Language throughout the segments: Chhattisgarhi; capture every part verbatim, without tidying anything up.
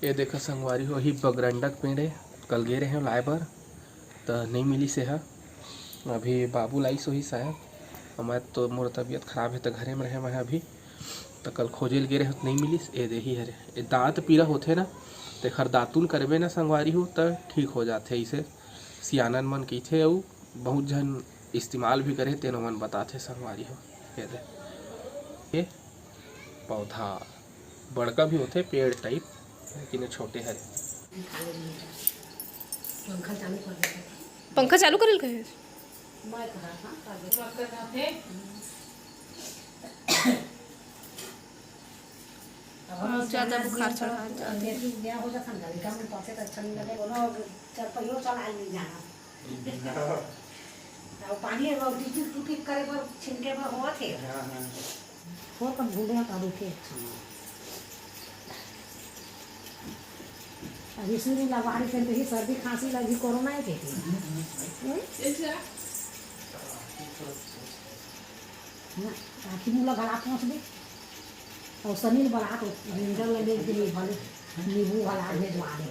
ये देखा संगवारी हो, ही बगरंडा के पेड़ हे, कल गे रहे लाए बर, त नई मिलिस हे। अभी बाबू लाइस होही शायद, अउ मैं तो, मोर तबीयत खराब हे, त घरे में रहे मैं अभी, त कल खोजे ल गे रहे त नई मिलिस। ए देही हरे, ए दांत पीरा होथे ना, तेखर दातुन करबे ना संगवारी हो, त ठीक हो जाथे। इसे सियानन मन कहिथे, अउ बहुत झन इस्तेमाल भी करे, तेनो मन बताथे संगवारी हो। ये दे, ये पौधा बड़का भी होथे पेड़ टाइप, लेकिन ये छोटे हरे। पंखा चालू कर देते। पंखा चालू करे ल कहे। मैं कहा था, कर देते। बहुत ज्यादा बुखार चढ़ा जाथे। गया हो जाता ना, गाड़ी का में पहुंचे तो अच्छा नहीं लगे। कोनो चार पहियों चला नहीं जाना। अब पानी अब टिपिक टिपिक करे बर, छिनके बर होवत हे। हाँ, हाँ। हो तब भूले का देखे। अभी सुनी ला बाहर से तो ही सर्दी खांसी लगी, कोरोना ही कहती। हम्म? हाँ, ताकि मुला गला पहुँच दे। और सनी बरात रेंजर ले ले के लिए भले नींबू वाला भेजवा दे।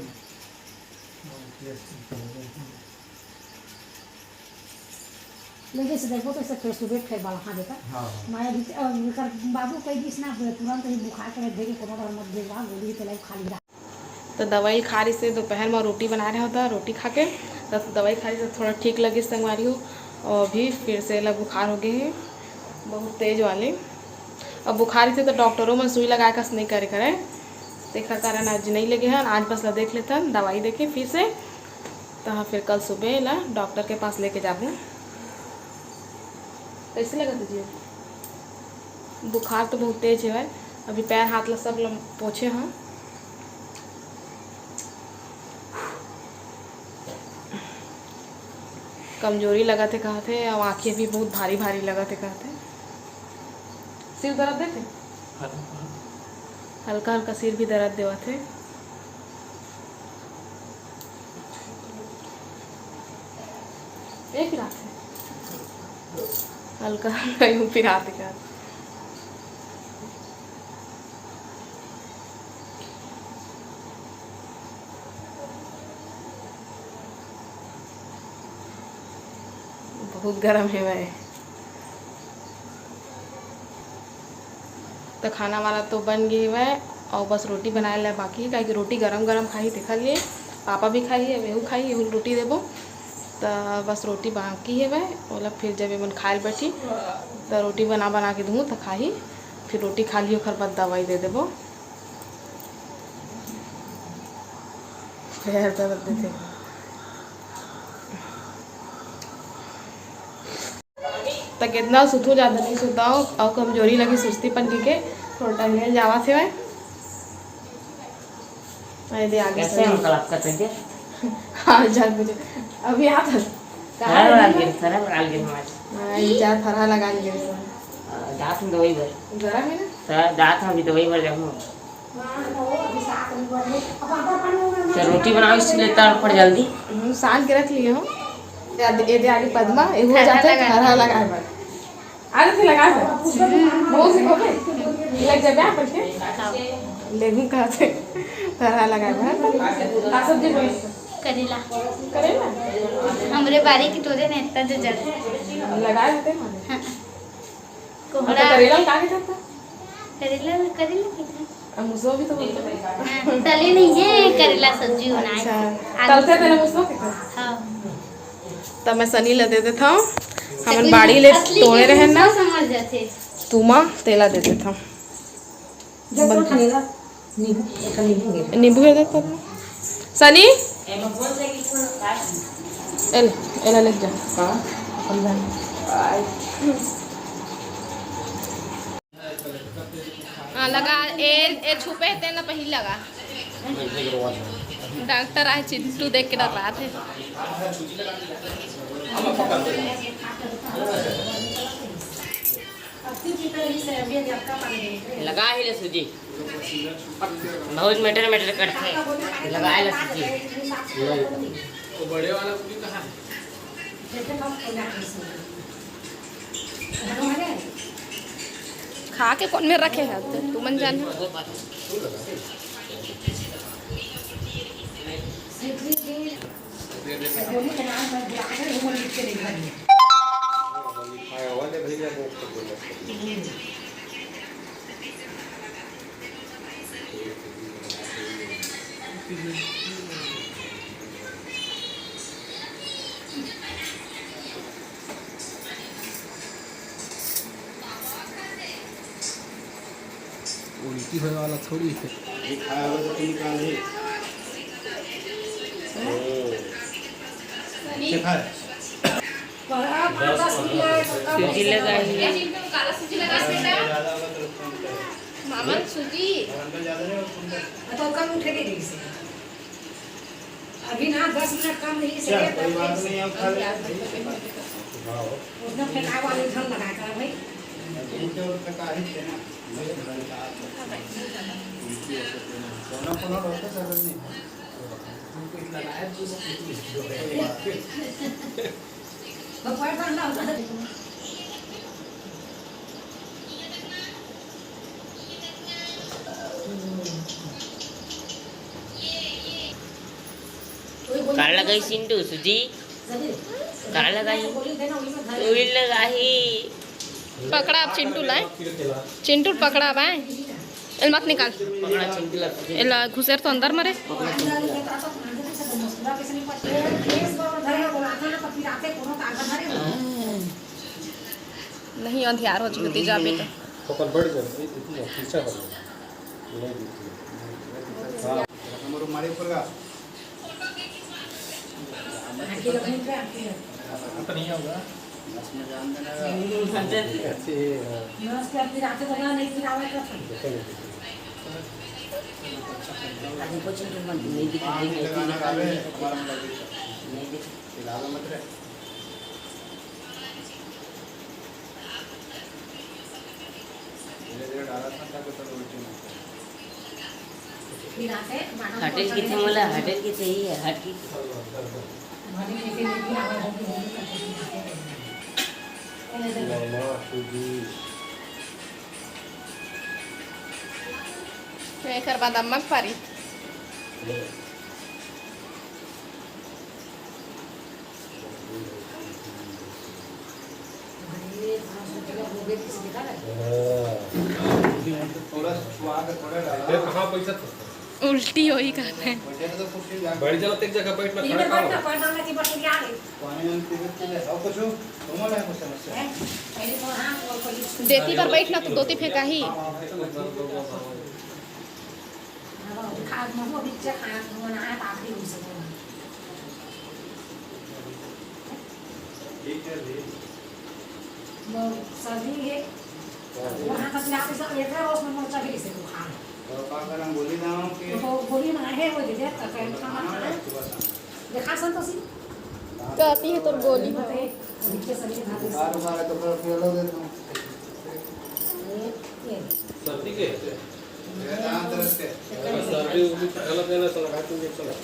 लेकिन से देखो तो इसे फेस टू फेस फेर वाला हाँ देता। हाँ। मैं अभी, अ, एकर बाबू कह दिस ना, तुरंत ही बुखार के भेजे, कोनो डर मत भेजवा, गोली ही तो लाई खाली रहा। तो दवाई खा रही से, दोपहर में रोटी बनाए रहे होता, रोटी खा के, तो दवाई खा रही से थोड़ा ठीक लगे संगवारी हो। और अभी फिर से ला बुखार हो गए है, बहुत तेज वाले। अब बुखार रहिथे तो डॉक्टरों में सुई लगाए कस नहीं करे करे, तेखर कारण आज नहीं लेगे हन। आज बस ला देख लेथन दवाई देके फिर से, तहाँ फिर कल सुबह ला डॉक्टर के पास लेके जाबो। कैसे लगत हे जी? बुखार तो बहुत तेज हेवय। अभी पैर हाथ ला सब ला पोछे हन। कमजोरी लगत हे कहत हे, अउ आँखी भी बहुत भारी भारी लगत हे कहत हे। सिर दर्द देथे? हल्का हल्का सिर भी दर्द देवत हे। एक रात हे। हल्का हल्का यूं पिरात हे। बहुत गरम हेवय। त खाना वाना तो बन गे हेवय, अउ बस रोटी बनाए ला बाकी हे, काहे कि रोटी गरम गरम खाही, तेखर लिए पापा भी खाही, अब एहू खाही, एहू रोटी देबो। त बस रोटी बाकी हेवय, ओला फिर जब एमन खाए ल बैठी, त रोटी बना बना के दूँ, त खाही, फिर रोटी खा लिही, ओखर बाद दवाई दे देबो। पैर दर्द देथे। त केतना सुतहूँ, जादा नइ सुताओ, अउ कमजोरी लगी, सुस्तीपन कहिके थोड़ा टहले ल जावत हेवय। अरे दे आगे कैसे से। अंकल आपका तबीयत? हाँ, जान बुझे। अभी आप हल। थरहा लगा गिर, थरहा लगा गिर हमारे। हाँ, ये जा थरहा लगा गिर। जात हूँ दवाई बर। गरम है ना? त जात हूँ अभी दवाई बर जाऊँ। तो रोटी बनाओ, इसलिए तड़फड़ जल्दी। हम्म, सान के रख लिए हो। ये दे आगे पद्मा, ये हो जाते हैं, हरा लगा है। आगे से लगा है। बहुत से को लग जाबे आप के। लेबू कहा से हरा लगा है। का सब्जी बनी? करेला। करेला? हमरे बारी की तोरे ने इतना जो जल। लगा रहते हैं। हाँ। कोहड़ा। अच्छा, करेला में का के करता? करेला, करेला के था। अब मुसवा भी तो बोलता है। हाँ, तले नहीं है, करेला सब्जी बनाए। अच्छा, आलू तलते सब्जी। तेला मुसवा के था? हाँ। तब मैं सनी ला दे देता हूँ। हमन लेकिन बाड़ी ले असली तोड़े के रहे ना। मुसवा समझ जाते। तुमा तेला दे देता हूँ। जब तो खाने का। नींबू, एकर नींबू गिर। नींबू है, देखो। सनी? एल, एला लेके जा। हाँ, अपन जान। हाँ, लगा, ए, ए छुपे हे, तेन पहले लगा। डॉक्टर आए, चिंटू देख के डर रहा थे। लगा ही ले सूजी। बहुत मटर मटर करथे। लगा ले सूजी। खा के कौन में रखे है? तो तुमन जान। बोली के नाम पर बुला के वो लिख के नहीं भरी। उल्टी होए वाला थोड़ी है। ये खाया हुआ तो निकाल ही। ओ। अच्छा खाए। सूजी लगाई। मामा सूजी। तो कम उठे के जैसे। अभी ना दस मिनट कम नहीं से क्या, कोई बात नहीं, हम खा लेंगे। उतना फेंकाए वाले ढंग लगा कर भाई। यही तो फेंका ही थे ना। कोना कोना रहता जरूर नहीं। हमको इतना लायक चीज़ है। काला लगाई चिंटू, सूजी। काला लगाई। उड़ी लगाई। पकड़ा अब चिंटू लाए। चिंटू पकड़ा अब आए। एल मत निकाल। पकड़ा चिंटू ला। एला घुसेर तो अंदर मरे। नहीं, अंधियार हो चुके तेजा पे तो। ओकर बढ़ गए, इतना पीछा हो गया। नहीं दिखती। हाँ। हमारे ऊपर का। तो नहीं होगा। अच्छी है। हटेल किथे मोला, हटेल किथे ही है, हट की। एकर बाद अम्मा के पारी। उल्टी होई कहते हैं। देती पर बैठ ना, तू दोती फेंकाही। सर्दी है। वहाँ का पिलाते सब एक है, उसमें मोर्चा भी इसे बुखार है। तो गोली ना है, वो दे दे, तो कहीं खाना खाए। देखा संतोषी? तो आती है तोर गोली। बुखार उखार है तो फिर फेल हो गए तुम। ये, ये। सर्दी के? अगर सर्दी उर्दी गलत है ना, तो लगा के इंजेक्शन लगा।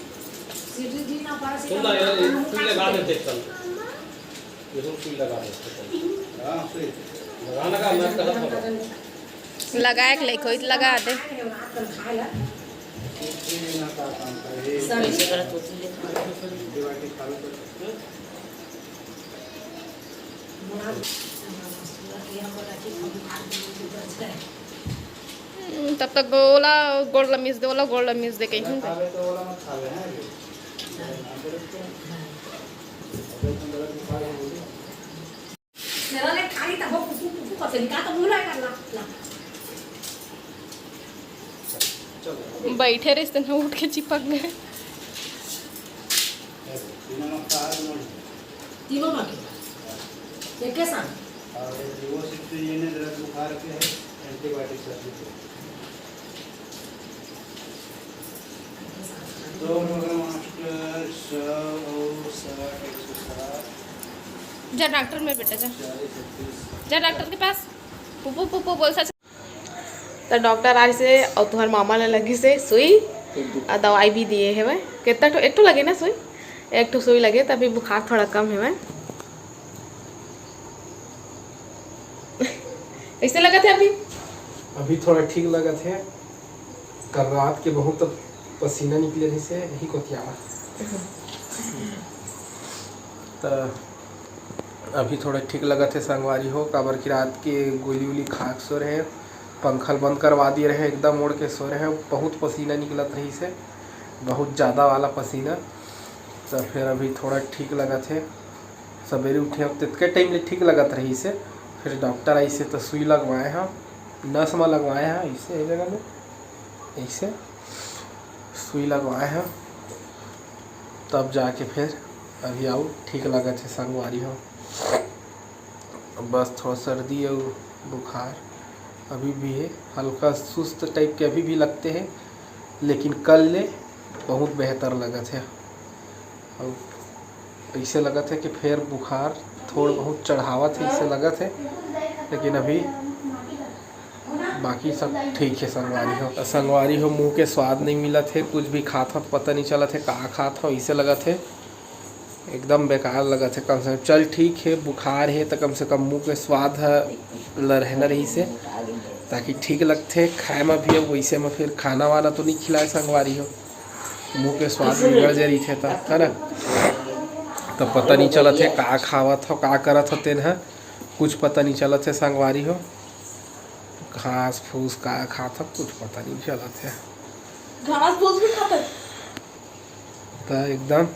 सुन ना यार, ये सुई लगा देते चल। ये सुन सुई लगा देते चल। हाँ, सुई। लगाना का मैं कहत हूँ। लगाए के लइक होई त लगा दे। कैसे करत होती है? हम्म, तब तक ओला गोड़ ल मिस दे, ओला गोड़ ल मिस दे कहीं। बैठे रहिस तेन ह उठ के चिपक गए। तीनों मा के? एके साथ? और वो सिर्फ ये ने दर्द बुखार के है, एंटीबायोटिक सर्दी के। तो मास्टर सौ और साठ, एक सौ साठ। जा डॉक्टर में बेटा, जा। चालीस, इकतीस। जा डॉक्टर के पास। पुप्पू, पुप्पू बोल सच। त डॉक्टर आइस हे अउ तुंहर मामा ल लगिस हे सुई, अउ दवाई भी दिए हेवय। कितना ठो? एक ठो लगे ना सुई, एक ठो सुई लगे, तभी बुखार थोड़ा कम हेवय। कइसे लगत हे अभी? अभी थोड़ा ठीक लगत हे। कल रात के बहुत पसीना निकले रहिस हे, यही कोतियावा। त अभी थोड़ा ठीक लगत हे संगवारी हो, काबर कि रात के गोली उली खा के सो रहे, पंखा ल बंद करवा दिए रहे, एकदम ओढ़ के सो रहे, बहुत पसीना निकलत रहिस हे, बहुत ज़्यादा वाला पसीना। त फिर अभी थोड़ा ठीक लगत हे, सवेरे उठे अब तेतके टाइम ले ठीक लगत रहिस हे, फिर डॉक्टर आइस हे त सुई लगवाए ह, नस म लगवाए ह, ऐसे ए जगह में ऐसे सुई लगवाए ह, तब जाके फिर अभी आऊ ठीक लगत हे संगवारी हो। बस थोड़ा सर्दी अउ बुखार अभी भी हे, हल्का सुस्त टाइप के अभी भी लगते हे, लेकिन कल ले बहुत बेहतर लगत हे। अउ ऐसे लगत हे कि फिर बुखार थोड़ बहुत चढ़ावत हे, ऐसे लगत हे, लेकिन अभी बाकी सब ठीक हे संगवारी हो। त संगवारी हो, मुंह के स्वाद नहीं मिलत हे, कुछ भी खात हो त पता नहीं चलत हे का खात हो, ऐसे लगत हे एकदम बेकार लगत हे। कम से कम चल ठीक हे, बुखार हे त कम से कम मुंह के स्वाद ह ल रहना रहिस हे, ताकि ठीक लगथे खाए म भी। अब वैसे म फिर खाना वाना तो नहीं खिलाए संगवारी हो, मुंह के स्वाद बिगड़ जे रहिथे त, है ना? त पता नहीं चलत हे का खावत हो, का करत हो, तेन ह कुछ पता नहीं चलत हे संगवारी हो। घास फूस का खात हो, कुछ पता नहीं चलत हे। घास फूस भी खात हे? त एकदम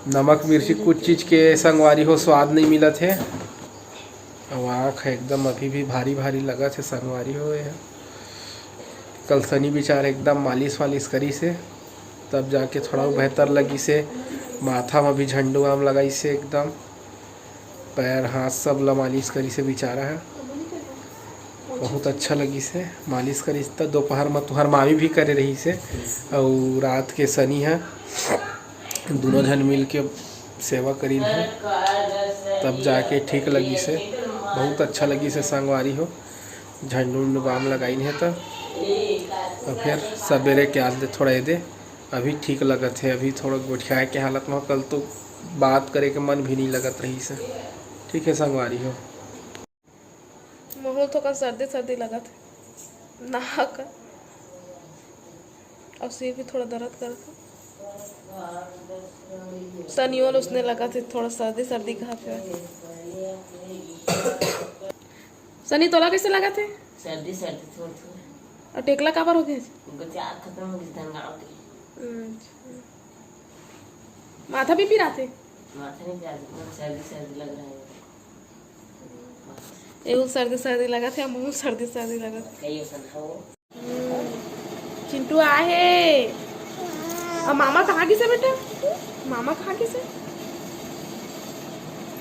नमक मिर्ची कुछ चीज के संगवारी हो स्वाद नहीं मिलत हे। अब आँख एकदम अभी भी भारी भारी लगत हे संगवारी हो। ये कल सनी बिचार एकदम मालिश वालिश करिस हे, तब जाके थोड़ा बेहतर लगिस हे। माथा म भी झंडू बाम लगाइस हे एकदम, पैर हाथ सब ला मालिश करिस हे बिचारा ह। बहुत अच्छा लगिस हे मालिश करिस। त दोपहर म तुहर मामी भी करे रहिस हे, अउ रात के सनी ह, दोनों झन मिल के सेवा करिन हे, तब जाके ठीक लगिस हे। बहुत अच्छा लगिस हे संगवारी हो, झंडू उंडू बाम लगाइन हे त। अउ फिर सबेरे के आज ले थोड़ा एदे अभी ठीक लगत हे, अभी थोड़ा गोठियाए के हालत म, कल तो बात करे के मन भी नहीं लगत रहिस हे। ठीक हे संगवारी हो। महूँ ल थोकन सर्दी सर्दी लगत हे, नाक अउ सिर भी थोड़ा दर्द करत हे। सनियो ल उसने लगत हे, थोड़ा सर्दी सर्दी कहत हे। सनी, तोला कैसे लगत हे? सर्दी सर्दी थोड़ा थोड़ा। अउ टेकला काबर हो गया? उनका चार खत्म हो गई धनगांव के। अच्छा। माथा भी पिरात हे? माथा नहीं पिरात, एकदम सर्दी सर्दी लग रहा है। एहू सर्दी सर्दी लगत हे, महूँ सर्दी सर्दी लगत हे। कई असन हो। हम्म, चिंटू आए हे। अब मामा कहाँ गिस हे बेटा? मामा कहाँ गिस हे?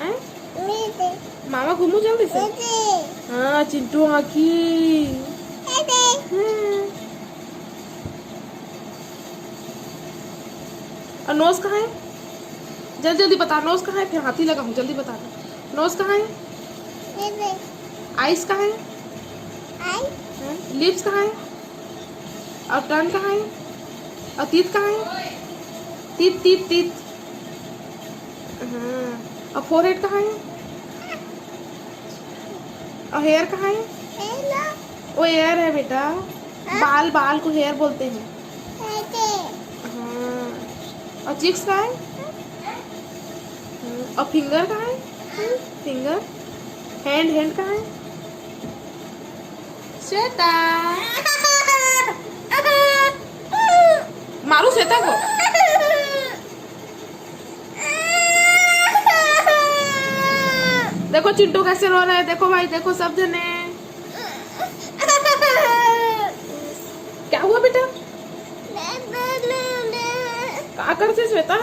हैं? मामा घूमू जल्दी से। हाँ, चिंटू आँखी। हम्म। अउ नोज कहाँ हे? जल्दी जल्दी बता, नोज कहाँ हे? फिर हाथी लगाहूँ, जल्दी बता। नोज कहाँ हे? आइस कहाँ हे? हाँ? लिप्स कहाँ हे? अउ टंग कहाँ हे? अउ तीत कहाँ हे? तीत, तीत, तीत। हाँ। अउ फोरहेड कहाँ हे? अउ हेयर कहाँ हे? वो हेयर है बेटा, बाल, बाल को हेयर बोलते हैं। हाँ। अउ चिक्स कहाँ हे? हाँ। अउ फिंगर कहाँ हे? फिंगर। हैंड, हैंड कहाँ हे? श्वेता। मारू श्वेता को। देखो चिंटू कैसे रो रहा है, देखो भाई, देखो सब जने। क्या हुआ बेटा? का करथे श्वेता?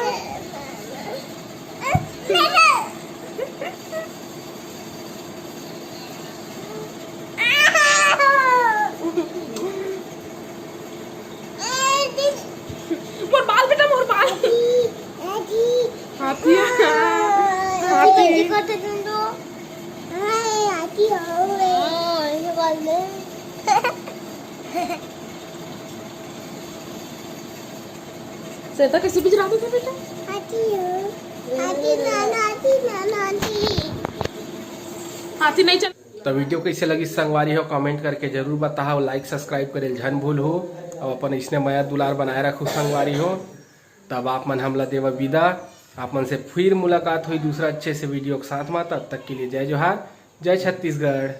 मोर बाल बेटा, मोर बाल। हाथी। हाथी। श्वेता कैसे बिजरा देता बेटा? हाथी हो। हाथी नाना, हाथी नाना, हाथी। हाथी नहीं चल। तो वीडियो कैसे लगिस संगवारी हो, कमेंट करके जरूर बताओ, लाइक सब्सक्राइब करे झन भूलहू, अउ अपन इसने मया दुलार बनाए रखू संगवारी हो। तब आप मन हमला देवा विदा, आप मन से फिर मुलाकात होही दूसरा अच्छे से वीडियो के साथ में। तब तक के लिए जय जोहार, जय छत्तीसगढ़।